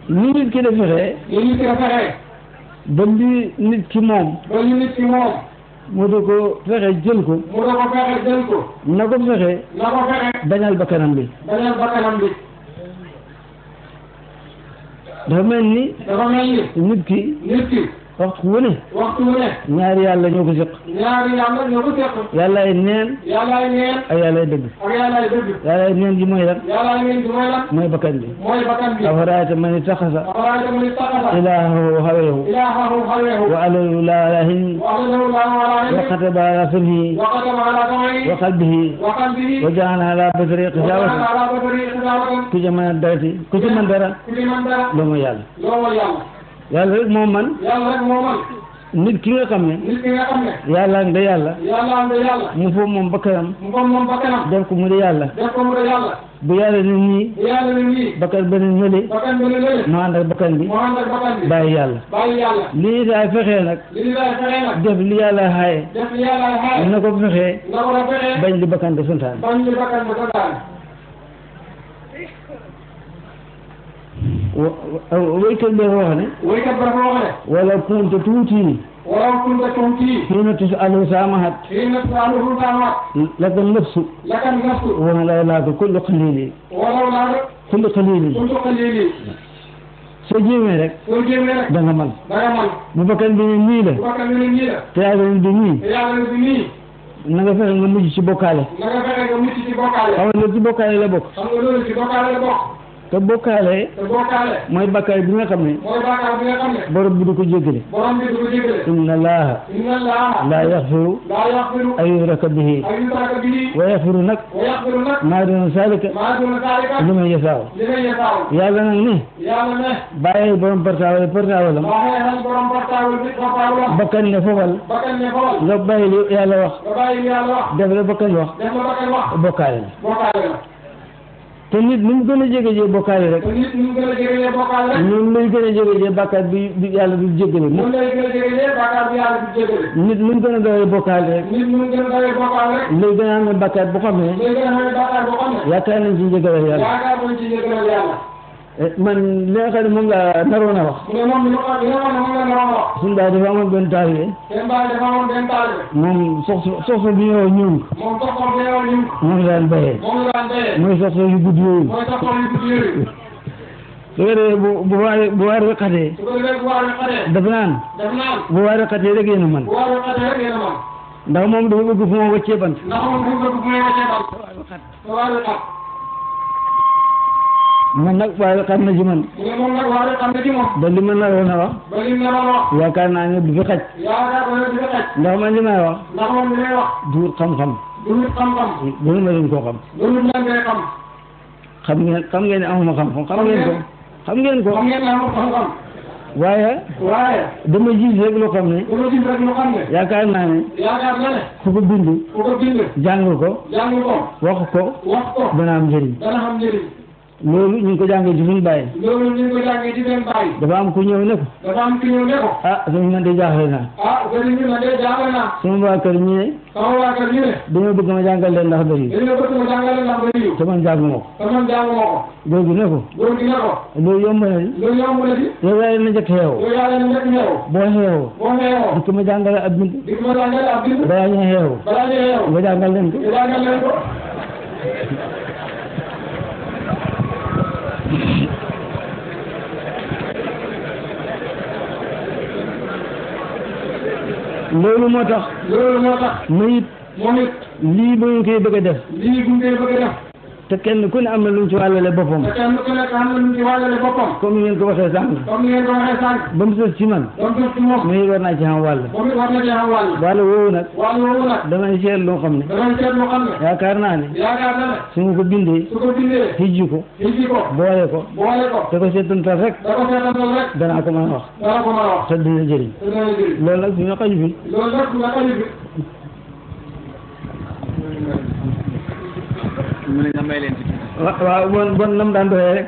ni nit ki defee ba li nit ki moom mu da ko fexe jël ko na ko fexe dañal bakkanam bi dafa mel ni nit ki waxtu wu ne ñaari yàlla ñoo ko séq yàllaay neen ak yàllaay dëgg yàllaay neen ji mooy lan mooy bakkan bi afaraayta man ittaxasa ilaahahu hawahu wa adallahu alaa ilmin wa kataba alaa sam'ihi wa qalbihi wa ja'ala alaa basarihi ghishawatan ku ci mën dara loo mooy yàlla yàlla rek moo man nit ki nga xam ne yàlla nga yàlla mu foofu moom bakkanam def ko mu di yàlla bu yàlla ne nii bakkan beneen ñële mu ànd ak bakkan bi bàyyi yàlla li ñu daay fexee nag def li yàlla xaaye na ko fexee bañ li bakkan bi santaane waykat bi dafa wax ne wala kunta tuuti حين تسأله سامحت لك النفس ولولاك كل قليل soo jéemee rek da nga man bu bakkan bi nii la te yàlla bi nii na nga fexe nga mujj ci bokkaale xam nga ci bokkaale la bokk te bokkaale mooy bakkaar bi nga xam ne borom bi du ko jéggale inna allaha laa yaxfiru an yushraka bihi wa yaxfiru nag maa doona zaalika liman yashaa yàlla nag ne bàyyi borom portable am bakkan ne fofal nga bàyyi li yàlla wax def la bakkan wax bokkaale la te nit nu mu gën a jege bokkaale rek noonu lay gën a jege bàkkaar bi yàlla du jéggale nit nu mu gën a dawee bokkaale rek lay gën a amee bàkkaar bu xam ne yaakaar nañ ci njëgale yàlla man li nga xam ne moom la naroon a wax suñu baay dafa amoon benn taalibe moom soxna bi ñëw ñuul moom daan bayee mooy soxna yu gudd yooyu su ko defee bu waar wi xatee dafa naan bu waar wi xatee rek yéen a man ndax moom dafa bëgg fu ma wàccee bant man nag waaye xam na ci man ba li ma naroon a wax yaakaar naa ne du fi xaj ndax man li may wax duur xam-xam gënu ma leen koo xam ngeen ne amuma xam-xam xam ngeen ko waaye dama gis rek loo xam ne yaakaar naa ne ku ko bind jàng ko wax ko dana am njëriñ loolu ñu ngi ko jàngee ci suñu bàyyi. dafa am ku ñëw ne ko. ah sëñ man de jaaxle naa. sama waa kër ñu ne. dañoo bëgg ma jàngal leen ndax bëri. te man jànguma ko. góor gi ne ko. loolu yomb na di. yow yaa leen a njëkk xeew. boo xeewoo. dikk ma jàngale ab bind. balaa ñu xeew. nga jàngal leen ko. loolu moo tax moom it lii bu ñu koy bëgg a def te kenn ku ne am na lu mu ci wàllale boppam comme ngeen ko waxee sànq ba mu sës ci man ma it war naa ci xam wàll woowu nag damay seet loo xam ne yaakaar naa ne su ma ko bindee hijji ko boole ko te ko seetantal rek danaa ko mën a wax te dina jëriñ loolu nag dina xaju fi waaw bon nam daan doxee rek